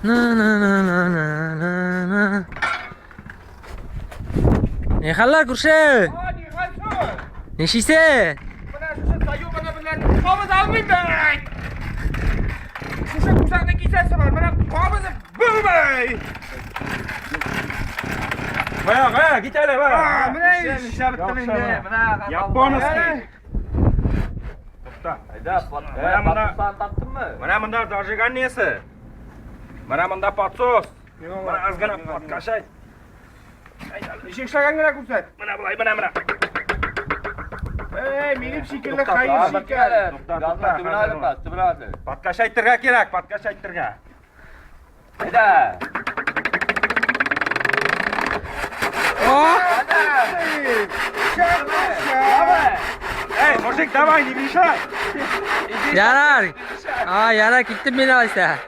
На на на на на на на. Ни хәлләр, күрше? А, ни хәл соң? Нишлисең? Менә шушы заёбаны белән кабыз алмыйм бит. Шушы кусакны кисәсе бар. Менә кабызып булмый. Бая, бая, кит әле, бая. А, менә нишләп беттем инде. Менә Японский. Тукта. Әйдә, Менә монда, таптыңмы? менә монда зажиганиесе. Менә монда подсос. Менә аз гына подкачать. Ничек эшләгән генә күрсәт. Менә болай, менә, менә. Эй, минем шикелле хәер шикәр. Тукта, тукта, Төбенә хәзер. алып, төбенә алып. Подкачайтырга кирәк, подкачайтырга. Әйдә. Эй, мужик, давай, не мешай. Ярар. А, ярар, киттем мин алайса.